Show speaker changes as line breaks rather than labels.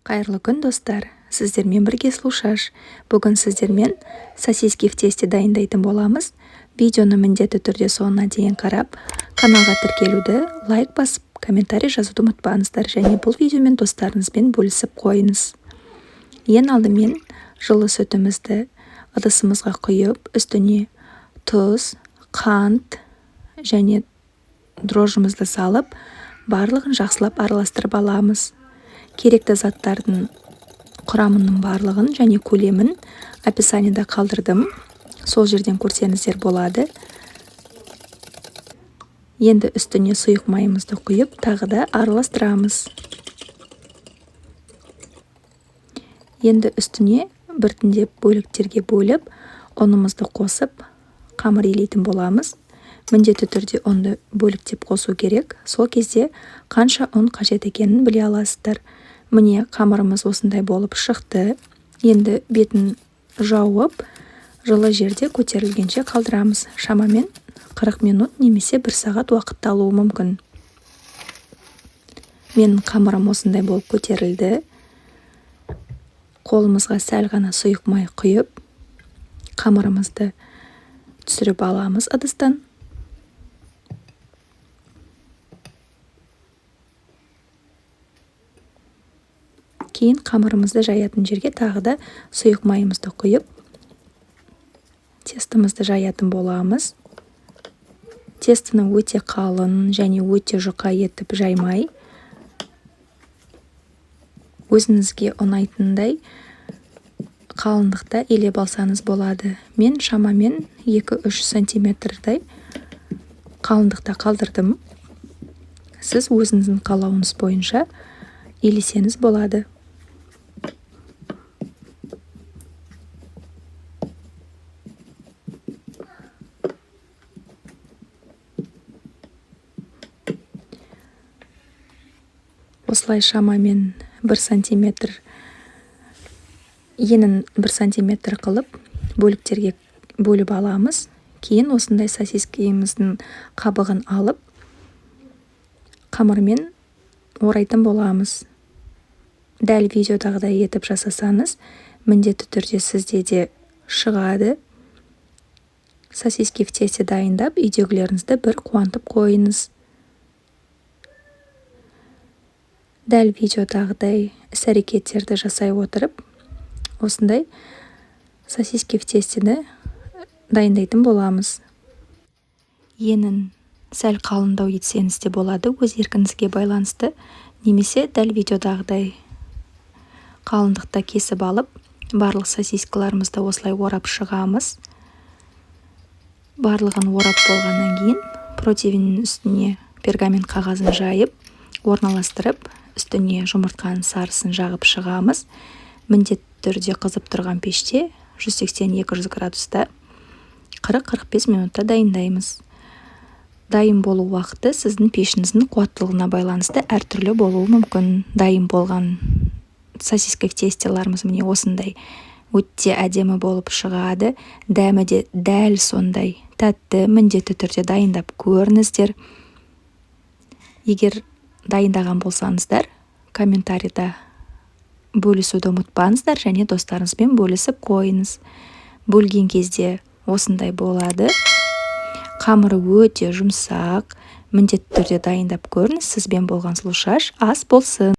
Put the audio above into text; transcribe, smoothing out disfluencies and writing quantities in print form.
Қайырлы күн, достар! Сіздермен бірге Сұлушаш. Бүгін сіздермен сосиски в тесте дайындайтын боламыз. Видеоны міндетті түрде соңына дейін қарап, каналға тіркелуді, лайк басып, комментарий жазуды ұмытпаңыздар және бұл видеомен достарыңызбен бөлісіп қойыңыз. Ең алдымен жылы сүтімізді ыдысымызға құйып, үстіне тұз, қант және дрожжымызды салып, барлығын жақсылап араластырып аламыз. Керекті заттардың құрамының барлығын және көлемін описаниеда қалдырдым. Сол жерден көрсеңіздер болады. Енді үстіне сұйық майымызды құйып, тағы да араластырамыз. Енді үстіне біртіндеп бөліктерге бөліп, ұнымызды қосып, қамыр илейтін боламыз. Міндетті түрде ұнды бөліктеп қосу керек. Сол кезде қанша ұн қажет екенін біле аласыздар. Міне, қамырымыз осындай болып шықты. Енді бетін жауып, жылы жерде көтерілгенше қалдырамыз. Шамамен 40 минут немесе 1 сағат уақыт алуы мүмкін. Менің қамырым осындай болып көтерілді. Қолымызға сәл ғана сұйық май құйып, қамырымызды түсіріп аламыз ыдыстан. Кейін қамырымызды жаятын жерге тағы да сұйық майымызды құйып, тестімізді жаятын боламыз. Тестіні өте қалын және өте жұқа етіп жаймай, өзіңізге ұнайтындай қалыңдықта илеп алсаңыз болады. Мен шамамен 2-3 сантиметрдай қалыңдықта қалдырдым. Сіз өзіңіздің қалауыңыз бойынша илесеңіз болады. Осылай шамамен 1 сантиметр, енін 1 сантиметр қылып бөліктерге бөліп аламыз. Кейін осындай сосискеміздің қабығын алып, қамырмен орайтын боламыз. Дәл видеодағыдай етіп жасасаңыз, міндетті түрде сізде де шығады. Сосиски в тесте дайындап, үйдегілеріңізді бір қуантып қойыңыз. Дәл видеодағыдай іс-әрекеттерді жасай отырып, осындай сосиски в тестені дайындайтын боламыз. Енін сәл қалыңдау етсеңіз де болады, өз еркіңізге байланысты, немесе дәл видеодағыдай қалыңдықта кесіп алып, барлық сосискаларымызды осылай орап шығамыз. Барлығын орап болғаннан кейін противеннің үстіне пергамент қағазын жайып, орналастырып, үстіне жұмыртқаның сарысын жағып шығамыз. Міндетті түрде қызып тұрған пеште 180-200 градуста 40-45 минутта дайындаймыз. Дайын болу уақыты сіздің пешіңіздің қуаттылығына байланысты әртүрлі болуы мүмкін. Дайын болған сосиска в тестеларымыз міне осындай өте әдемі болып шығады. Дәмі де дәл сондай тәтті, міндетті түрде дайындап көріңіздер. Егер дайындаған болсаңыздар, комментарийда бөлісуді ұмытпаңыздар және достарыңызбен бөлісіп қойыңыз. Бөлген кезде осындай болады. Қамыры өте жұмсақ, міндетті түрде дайындап көріңіз. Сізбен болған Сұлушаш, ас болсын.